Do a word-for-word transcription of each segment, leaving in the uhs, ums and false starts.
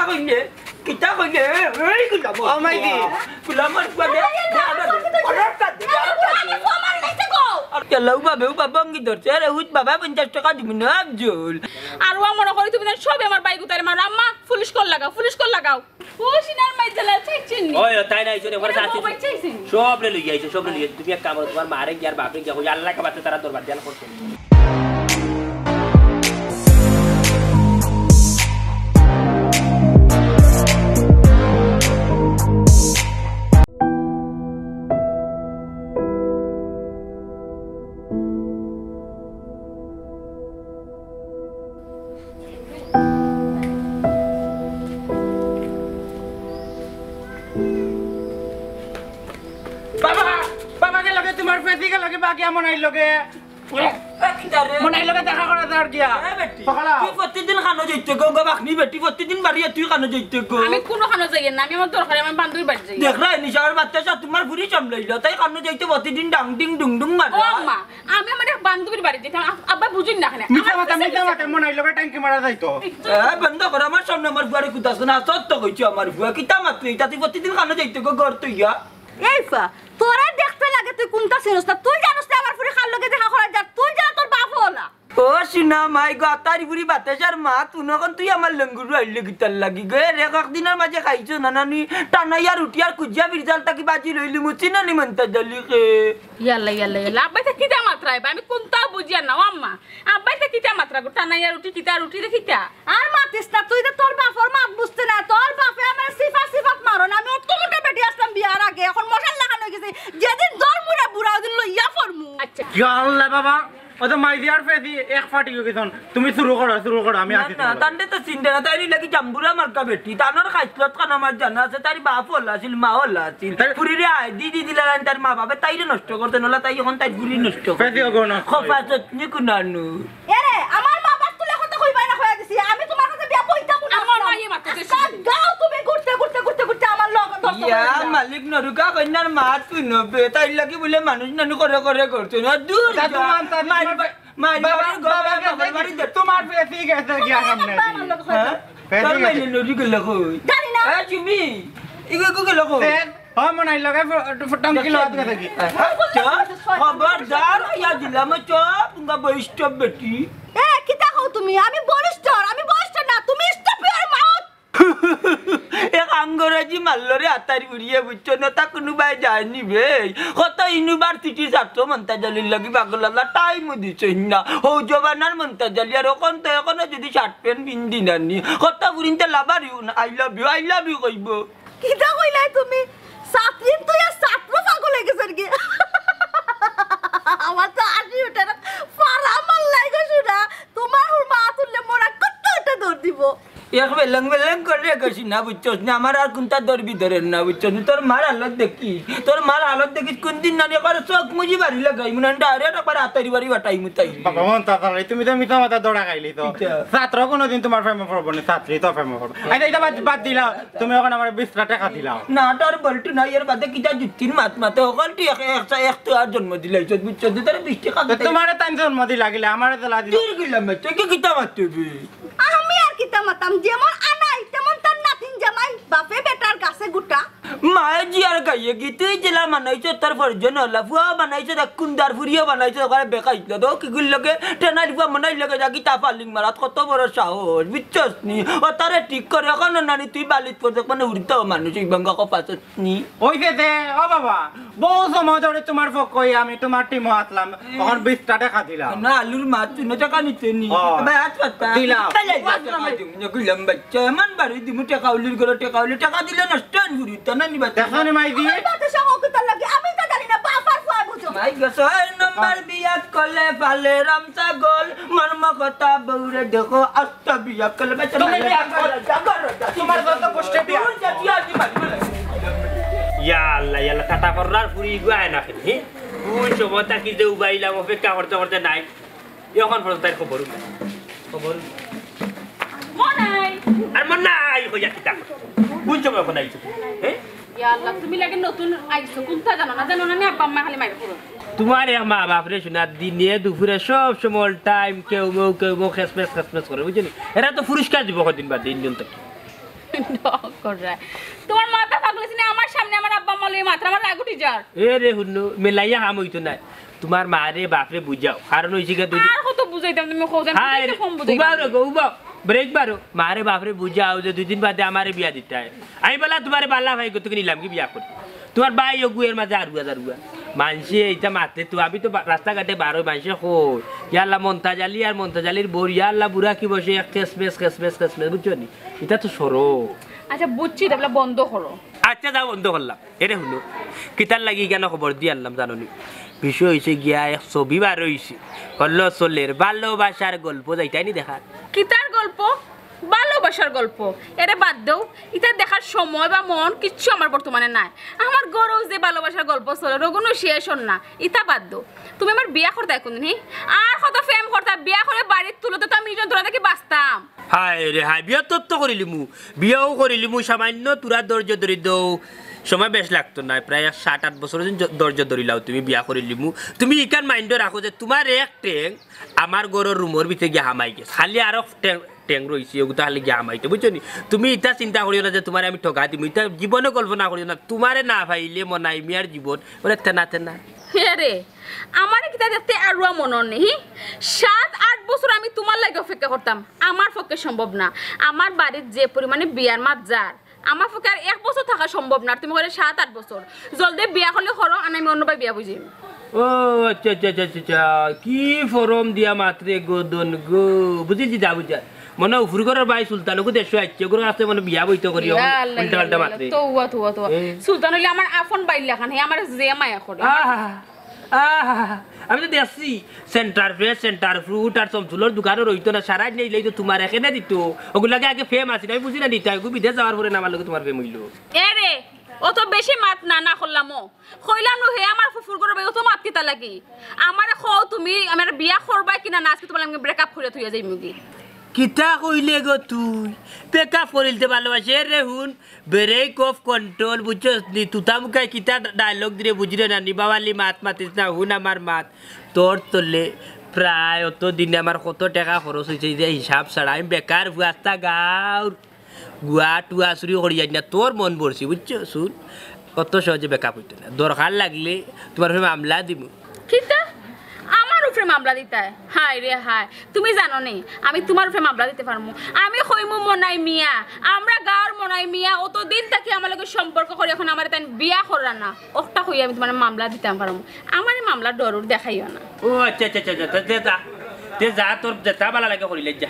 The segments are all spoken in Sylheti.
কইলে, কিতা কইলে? এই গুলাম। ও মাই দি। গুলাম আর ফুয়া দে। দে, দে, দে। অর্ডার দে, দে, অর্ডার দে। ইয়াল্লা, ও বাবা, ও বাবা, অঙ্গি ধরছে। আরে, হুত বাবা, পঞ্চাশ টেকা দিবি না, আফজল। আর ও মনে করি তুমি জানো সবে আমার বাইক উতারে মারো। আম্মা, পুলিশ কল লাগাও, পুলিশ কল লাগাও। ও সিনার মাই জালাল চাইছেন নি? ওই, তাই নাই, শুনে, ওরা এটা চাচ্ছি। মোবাইল চাইছেন। সব রে লইয়া আইছে, সব রে লইয়া আইছে। তুমি এক কাম করো, তোমার মারে গিয়া আর বাপরে গিয়া কই, আল্লাহ কা বাতে তারা দরবার দিয়া করছে। বাবা, বাবা গেল গি, তোমার ফেসি গেল গি, বাকি এমন আইল গি। এ, কিতা রে? মনাইর লগে দেখা করা যার গিয়া। এ বেটি, সকালে। তুই প্রতিদিন কানো যাইতে গো, গো বাকনি বেটি, প্রতিদিন বাড়িয়ে তুই কানো যাইতে গো। আমি কোনো কানো যাই না, আমি আমার দরকারে আমার বান্ধবীর বাড়ি যাই। দেখ রে, নিশার বাচ্চা সব তোমার ফুরি সামলাইল, তাই কানো যাইতে প্রতিদিন ডাং ডিং ডুং ডুং মারে। ও আম্মা, আমি আমার এক বান্ধবীর বাড়ি যাইতাম, আব-, আব্বা বুঝুন না কেনে। মিছা মাত, মিছা মাত, মনাইর লগে টাঙ্কি মারা যাইতো। এ, বন্ধ কর, আমার সামনে আমার ফুয়ারে কুতাস না, সত্য কইছি আমার ফুয়া, কিতা মাতলে, ইতা তুই প্রতিদিন কানো যাইতে গো, ঘর তুই গিয়া। এই ফা, তোরে দেখতে লাগে তুই কুনটা চিনস না? তুই জানস না আমার ফুরি কার লগে দেখা করা যার? তুই জানা তোর বাপ ওলা। ও সোনা মাই গো, আতারি ফুরি বাতাসার মা, তুই নখন তুই আমার লঙ্গুরু আইলে গিতার লাগি গো। এ রে, কয়েকদিনর মাঝে খাইছো না নানি, টানাইয়া রুটি আর কুজিয়া বিরজাল তাকি বাজি লইলি মুচি নানি মন্তা জালি খে। ইয়াল্লা, ইয়াল্লা, ইয়াল্লা। আব্বাই তা কিতা মাতরা এবার? আমি কুনটাও বুঝিয়ার না, ও আম্মা। আব্বাই তা কিতা মাতরা গো? টানাইয়া রুটি কিতা, রুটি রে কিতা? আর মাতিস না, তুই তো তোর বাপর মাত বুঝতে না। তোর বাপে আমার সিফা সিফাত মারো না। আমি অত মোটা বেটি আসলাম বিয়ার আগে, এখন মশার লাখান হয়ে গেছে। যেদিন ধর মুড়া বুড়া, ওদিন লইয়া ফরমু। আচ্ছা। ইয়া আল্লাহ বাবা, ও তো মাই দিয়ার ফেসি এক ফাটি হয়ে গেছন। তুমি শুরু করো, শুরু করো, আমি না, আছি না, তোমার লগে। তান্ডে তো চিন্তা না, তাই লাগি জাম্বুরা মার্কা বেটি। তানোর খাইছলত খান আমার জানা আছে, তার বাপ ওলা আছিল, মা ওলা আছিল। তাই ফুরিরে আয়, দি দি দিলা, তার মা বাবা তাইরে নষ্ট করতে নলা, তাই এখন তাই ফুরি নষ্ট করে। ফেসি ওগো নষ্ট খফা করে। চটনি কুনানু। এরে, আমার মা বাপ তুলে কথা কইবাই না কইয়া দিছি। আমি তোমার কাছে বিয়া বইতাম না। আমার মা ইয়ে মারতে দেশি। আজকাল গাও তুমি ঘুরতে, ঘুরতে, ঘুরতে, ঘুরতে আমার লগ ধরতে ইয়া পারো না। মালিক নরুকা কন্যার মা তুই নবে। তাই লাগি বলে মানুষ নানু করে করে করছে না। দূর তা যা। তোমার, তা মারি তোমার বা-, মারি বাবা, বাড়ি ঘর বাবা বাবা গেছে বাড়ি কি? দে। তোমার ফেসি গেছে গিয়া সামনে বাবা দিয়ে। আমার লগে হ্যাঁ? হয়তো। ফেসি তোর গেছে। মাইলে নরি গেল কই? জানি না। এ, চুমি, ইগো, ইগো গেল কই? স্যার, ও মনাইর লগে ফ-, ফ-, টঙ্কি লওয়াত গেছে কি? হ্যাঁ? চুপ, খবরদার, ইয়া দিলাম চুপ, উঙ্গা বৈষ্ণব বেটি। এ, কিতা কও তুমি? আমি বরিষ্ঠ, আমি বরিষ্ঠ না, তুমি stop your mouth। এক আঙ্গরাজি মারল রে আতারি উড়িয়ে, বুঝছো না? তা কোনো বায় যায়নি বে। কত ইউনিভার্সিটির ছাত্র মন্তাজ আলীর লাগি পাগল আল্লাহ টাইমও দিছইন না। হৌ জবানার মন্তাজ আলী আর অখন তো এখনো যদি শার্ট প্যান্ট পিন্দি নানি। কত ফুরিন্তে লাভার ইউ না, I love you, I love you কইব। কিতা কইলাই তুমি? ছাত্রীন তো ইয়া ছাত্র পাগল হয়ে গেছে আর কি। আমার তো হাসি উঠে না। ফারা মাল্লাই গো শুনা। তোমার হুরমা তুললে মোরা কত একটা দৌড় দিব। এক বেলং বেলং করে রেখেছি না, বুঝছস না? আমার আর কোনটা দৌড় বিদরের না, বুঝছস না? তোর মার হালত দেখিস, তোর মার হালত দেখিস, কোন দিন নানি একবার চোখ মুজি বাড়ি লাগাই, মনে হয় ডাইরেক্ট একবার আতারি বাড়ি বাটাই মুতাই। বাবা, মন তা তাহলে তুমি তো মিথ্যা মাথা দৌড়া খাইলি তো। কিতা? ছাত্র কোনোদিন তোমার প্রেমে পড়বো না, ছাত্রী তো প্রেমে পড়বো। আচ্ছা, এটা বাদ, বাদ দিলাও, তুমি এখন আমার বিশটা টাকা দিলাও। না, তোর বল্টু নাই, এর বাদে কিতা যুক্তির মাত মাতে, হকল তুই এক, এক, এক তো আর জন্ম দিলাইছস, বুঝছস? তুই তারে বিশ টাকা তো দিতে তোমারে তাই জন্ম দি লাগিলে, আমারে তো লাজি দূর গেলাম, তুই কি কিতা মাতবি? আমি আর কিতা মাতাম, যেমন আনাই, তেমন তার নাতিন জামাই, বাপে বেটার গাছে গুটা। মায়ে জি আর গাইয়ে গি, তুই জেলা বানাইছ, তার ফরজন হলা, ফুয়া বানাইছ, তার কুন্দার ফুরিও বানাইছ, ওখানে বেকাইছ না, তো কি গুল লগে, টেনার ফুয়া মনাই লগে যা গিতা ফালিং মারাত, কত বড় সাহস, বুঝছস নি? ও তারে ঠিক করে, এখন নানি তুই বালিত পড়ে, মানে উড়িতাও মানুষ, এই বাঙ্গা কপাছত নি। ওই যে দে, ও বাবা, বহু সময় ধরে তোমার পক্ষ হয়ে আমি তোমার টিমও আসলাম, এখন বিশটা টাকা দিলাম। না, আলুর মাছ, তুই না টাকা নিতে নি। ও, ভাই, আজ কথা। দিলাম। তাহলে আজ কথা দিম, না গুলাম বাচ্চা, এমন বাড়ি দিমু টাকা উলির ঘরে টাকা উলি, টাকা দিলে নষ্ট হইন ঘুরি, তা না নিবা? দেখো নি মাই দিয়ে। আমার বাতে সব অকুতার লাগে, আমি তো জানি না, বাপ আর ফুয়া বুঝো। মাই গো, ছয় নম্বর বিয়াত করলে পালে রাম ছাগল, মর্ম কথা বউরে দেখো, আস্তা বিয়া করলে বেটা তুমি মারে বিয়া করো, করো, করো, করো। তোমার যত কষ্টে বিয়া। দূর যা, তুই আর কি মারবি না? ইয়া আল্লাহ, ইয়া আল্লাহ, কাটা পড়ার ফুরি গুয়ায় না খেলি। কোন সময় থাকি যে উবাইলাম, অপেক্ষা করতে করতে নাই। এখন পর্যন্ত তার খবর নাই। খবর নাই। মনাই। আর মনাই, কইয়া কিতা? কোন সময় এখন আইছো? হ্যাঁ? ইয়া আল্লাহ, তুমি লাগে নতুন আইছো, কোনটা জানো না, জানো না, নি আব্বা আম্মা খালি মাইর করো। তোমার এক মা বাপ রে শোনা, দিনে দুপুরে সব সময় টাইম কেউ মেউ, কেউ মেউ, খেসমেস, খেসমেস করে, বুঝছো নি? এরা তো পুরস্কার দিব কদিন বাদে, ইঞ্জন থেকে। ডক করে। তোমার মাথা পাগল অইছে নি? আমার সামনে আমার আব্বা আম্মা লইয়া মাতরা, আমার রাগ উঠি যার। এ রে হুন্নু, মেলাইয়া হাম অইতো নায়। তুমার মারে বাপরে বুঝাও, কারণ অইছে গিয়া দুই আর কত বুঝাইতাম, তুমি কও যেন, হায় বুঝাইতে রে, কম বুঝাইতাম। উবাও রে গো, উবাও, ব্রেক মারো। মারে বাপরে বুঝাও যে দুই দিন বাদে আমারে বিয়া দিতায়। আমি বলা তুমারে বালা ভাই গো, তোকে নিলাম কি বিয়া করি? তুমার ভাই ওগু এর মাঝে আরুয়া জারুয়া। মানষে ইতা মাতে তো, আমি তো বা-, রাস্তাঘাটে বারোই মানষে কই, "ইয়া আল্লাহ, মন্তাজ আলী আর মন্তাজ আলীর বউ, ইয়া আল্লাহ, বুড়া কি বসে এক খেসমেস, খেসমেস, খেসমেস", বুঝছো নি? ইতা তো সরম। আচ্ছা, বুঝছি, তাহলে বন্ধ করো। আচ্ছা, যাও, বন্ধ করলাম। এরে হুনো, কিতার লাগি ইখানো খবর দি আনলাম জানো নি? বিষয় অইছে গিয়া এক ছবি বার অইছে, হলো চলের ভালোবাসার গল্প, যাইতায় নি দেখাত? কিতার গল্প? ভালোবাসার গল্প? এরে বাদ দেও, ইতা দেখার সময় বা মন কিচ্ছু আমার বর্তমানে নাই। আমার ঘরেও যে ভালোবাসার গল্প চলের, অগুনও শেষ অর না। ইতা বাদ দেও, তুমি আমার বিয়া করতায় কুনদিন, হি? আর কত প্রেম করতায়, বিয়া করি বাড়িত তুলতে তো আমি যন্ত্রণা থাকি বাঁচতাম। হায় রে হায়, বিয়া তো তো করিলিমু, বিয়াও করিলিমু, সামান্য তুরা ধৈর্য ধরি দেও, সময় বেশ লাগতো নায়, প্রায় এক সাত আট বছর যদি ধৈর্য ধরিলাও তুমি, বিয়া করিলিমু। তুমি ইখান মাইন্ডো রাখো যে তুমার এক ঠেং আমার ঘরর রুমর ভিতরে গিয়া হামাই গেছে, খালি আরো ঠেং, ঠেং রইছে, অগুতা খালি গিয়া হামাইতো, বুঝছো নি? তুমি ইতা চিন্তা করিও না যে তুমারে আমি ঠগাই দিমু, ইতা জীবনে কল্পনা করিও না, তুমারে না পাইলে মনাই মিয়ার জীবন ওরে তেনা তেনা। হে রে, আমারে কিতা দেখতে আরুয়া মনর নি, হি? সাত আট বছর আমি তুমার লাগি অপেক্ষা করতাম, আমার পক্ষে সম্ভব না। আমার বাড়িত যে পরিমাণে বিয়ার মাত যার, আমার পক্ষে আর এক বছর থাকা সম্ভব না। আর তুমি কইরায় সাত আট বছর, জলদি বিয়া করলে করো, আর আমি অন্য বায় বিয়া বুঝিম। ও আচ্ছা, আচ্ছা, আচ্ছা, আচ্ছা, আচ্ছা। কি ফরম দিয়া মাতরে গো দন গো, বুঝিছি যা বুঝা। মনে অয় উফুর ঘরর ভাই সুলতান, ওগু দেশো আইছে, ওগুর কাছে মনে বিয়া বইতে করি, ইয়া আল্লাহ, উল্টা ইয়া পাল্টা আল্লাহ, মাতরে। তৌবা, তৌবা, তৌবা। এ? সুলতান অইলে আমার আফন ভাইর লাখান, হে আমার যে মায়া করে। আহা, আহা, আমি তো দেখছি, সেন্টার ফ্রেশ, সেন্টার ফ্রুট আর চমচুলর দোকানো রইতো না, সারা নেই লইতো তুমার এখানে দিত। ওগুলাকে আগে ফেম আছিল, আমি বুঝি না নিতা, ওগু বিদেশ যাওয়ার পরে না আমার লগে তুমার ফেম অইলো। এ রে, অত বেশি মাত না, না করলাম ও। কইলাম নু হে আমার ফুফুর ঘরর ভাই, অত মাত কিতা লাগি? আমারে কও তুমি, আমার বিয়া করবায় কিনা না, আজকে তুমার আমি ব্রেকআপ করিয়া থইয়া যাইমুগি। কিতা কইলে গো তুই? ব্রেকআপ করিলতে ভালোবাসে রে হুন, ব্রেক অফ কন্ট্রোল, বুঝছস নি? তুতা মুখায় কিতা ডায়লগ দিরে বুঝিরে না নি? বাবালি মাত মাতিস না, হুন আমার মাত। তোর তলে প্রায় অত দিনে আমার কত টেকা খরচ অইছে যে হিসাব ছাড়া। আমি বেকার ফুয়াস্তা গাউর গুয়া টুয়া চুরি করি যাই না, তোর মন ভরছি, বুঝছো? শুন, অত সহজে ব্রেকআপ অইতো না। দরকার লাগলে তুমার উপরে মামলা দিমু। কিতা? আমার উপরে মামলা দিতায়? হায় রে হায়, তুমি জানো নি, আমি তুমার উপরে মামলা দিতে পারমু। আমি কইমু মনাই মিয়া, আমরা গাউর মনাই মিয়া, অতদিন থাকি আমার লগে সম্পর্ক করি, এখন আমারে তাইন বিয়া কররা না। অখটা কইয়া আমি তুমারে মামলা দিতাম পারমু। আমারে মামলা ডরুর দেখাইও না। ও আচ্ছা, আচ্ছা, আচ্ছা, আচ্ছা, তে যা, তে যা, তোর যেতা ভালা লাগে করিলে যা।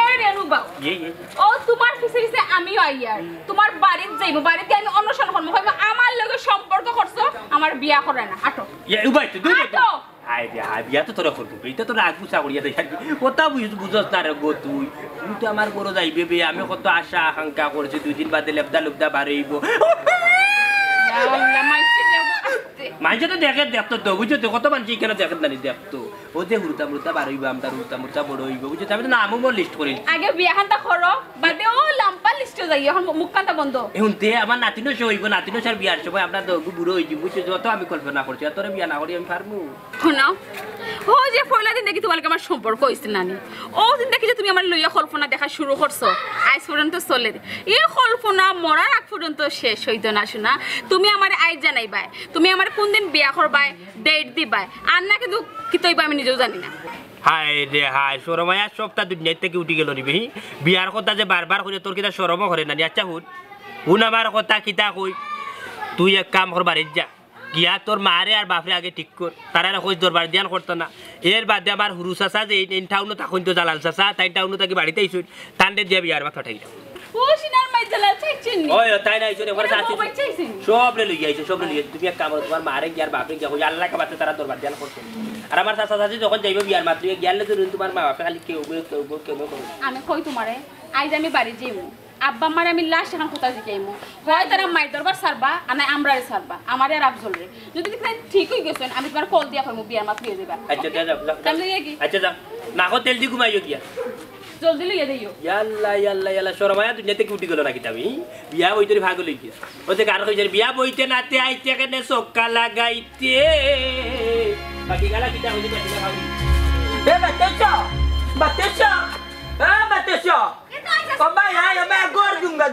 এ রেনু বাউ, ইয়ে, ইয়ে। ও তুমার পিছে পিছে আমিও আইয়ার। তুমার বাড়িত যাইমু, বাড়িত গিয়া আমি অনশন করমু, কইমু, "আমার লগে সম্পর্ক করছো, আমার বিয়া কররায় না, আটো।" ইয়ে, উবাই তো, দূর তো। আটো। আয় রে, আয়, বিয়া তো তোরা করবো, ইটা তো রাগ গুছা করিয়া দেয় আর কি। কথা বুঝ-, বুঝস না রে গো তুই। তুই তো আমার ঘরো যাইবে বে, আমি কত আশা আকাঙ্ক্ষা করছি, দুই দিন বাদে লেবদা লুবদা বার অইবো। ইয়া আল্লাহ, মাইনষে দেখবো আস্তে। মাইনষে তো দেখে, দেখতো তো, বুঝছো তো, কত মাইনষে ইখানো দেখে না নি, দেখতো। ও যে হুরুতা মুরুতা বার অইবো, আমরার হুরুতা মুরুতা বড় অইবো, বুঝছো? আমি তো নামও মোর লিস্ট করি। আগে বিয়াখানতা করো, বাদে ও লাম্বা লিস্টো যাই, এখন মু-, মুখখানতা বন্ধ। এখন তে আমার নাতিনও সে অইবো, নাতিনও সার বিয়ার সময় আমরা তো বুড়ো অইযিমু, বুঝছো? যত আমি কল্পনা করছি, আর তোরে বিয়া না করি আমি পারমু? হুনো, ও যে পয়লা দিন থাকি তুমার লগে আমার সম্পর্ক অইছিল না নি, ও দিন থাকি যে তুমি আমারে লইয়া কল্পনা দেখা শুরু করছো, আইজ পর্যন্ত চলের। ই কল্পনা মরার আগ পর্যন্ত শেষ অইতো না, সোনা। তুমি আমারে আইজ জানাইবায়, তুমি আমারে কুনদিন বিয়া করবায়, ডেট দিবায়, আর না কিন্তু কিতা অইবো আমি নিজেও জানি না। হায় রে হায়, শরমাইয়া সবটা দুনিয়া থাকি উঠি গেল রে বে, হি? বিয়ার কথা যে বারবার কইরে, তোর কিতা শরমও করে না নি? আচ্ছা হুন, হুন আমার কথা কিতা কই, তুই এক কাম কর, বাড়িত যা, গিয়া তোর মারে আর বাপরে আগে ঠিক কর, তারারে কইস দরবার দিয়ান করতো না। এর বাদে আমার হুরু চাচা যে এই টাউনো থাকইন তো, জালাল চাচা, তাইন টাউনো থাকি বাড়িত আইছইন, তানরে দিয়া বিয়ার মাত ফাটাই দাও। ও সিনার মাই জালাল চাইছেন নি? ওই, তাইন আইছইন, একবার এ চাচি। বাবা চাইছেন। সবরে লইয়া আইছো, সবরে লইয়া আইছো। তুমি এক কাম করো, তুমার মারে গিয়া আর বাপরে গিয়া কই, আল্লাহ কা বাতে তারা দরবার দিয়ান করতো। আর আমার চাচা চাচি যখন যাইবো বিয়ার মাত লইয়া, গিয়ালে তো তুমার মা বাপে খালি কেউ, কেউ, কেউ, কেউ, কেউ করে। আমি কই তুমারে, আইজ আমি বাড়ি যাইমু। আব্বা আম্মারে আমি লাস্ট এখন কথা জিকাইমু। হয় তারা মাইর দরবার ছাড়বা, আর নায় আমরারে ছাড়বা, আমারে আর আফজলরে। যদি দেখি ঠিক অই গেছইন, আমি তুমারে কল দিয়া কইমু, বিয়ার মাত লইয়া যাইবা। আচ্ছা, ওকে? যা, যা, যা, যা। তাহলে লইয়া কি? আচ্ছা, যা। নাকো তেল দি ঘুমাইও গিয়া। জলদি লইয়া যাইও। ইয়াল্লা, ইয়াল্লা, ইয়াল্লা, শরমাইয়া দুনিয়া থাকি উঠি গেল না কিতা বে? বিয়া বইতে পাগল অই গেছে। ও যে গান কইছে, "বিয়া বইতে নাতে আইতে কেনে সক্কা লাগাইতে।" বাকি গালা কিতা কইলি, বাকি গালা খাওনি। এ বাতেশ, বাতেশ, এ বাতেশ। ও ভাই, আয়, ও ভাই, গর দুঙ্গা,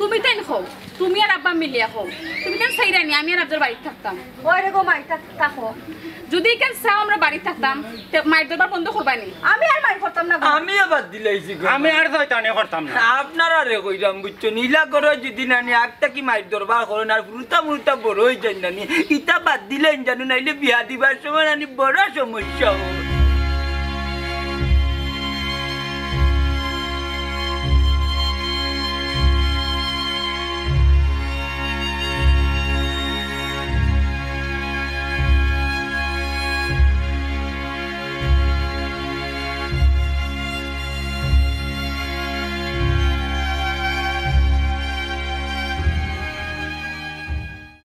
তুমি তাইন কও, তুমি আর আব্বা মিলিয়া কও, তুমি তাইন চাইরানি আমি আর আফজল বাড়িত থাকতাম? ওই রে গো মাই, তা- থাকো। যদি ইখান চাও আমরা বাড়িত থাকতাম, তে মাইর দরবার বন্ধ করবায়নি? আমি আর মাইর করতাম না গো। আমিও বাদ দিলাইছি গো। আমি আর শয়তানি করতাম না। আপনারারে কইরাম বুঝছো, নীলা করো যদি নানি আগ থাকি মাইর দরবার করইন আর ফুরুতা মুরুতা বড় অইযাইন নানি, ইতা বাদ দিলাইন জানো, নাইলে বিয়া দিবার সময় নানি বড় সমস্যা অয়।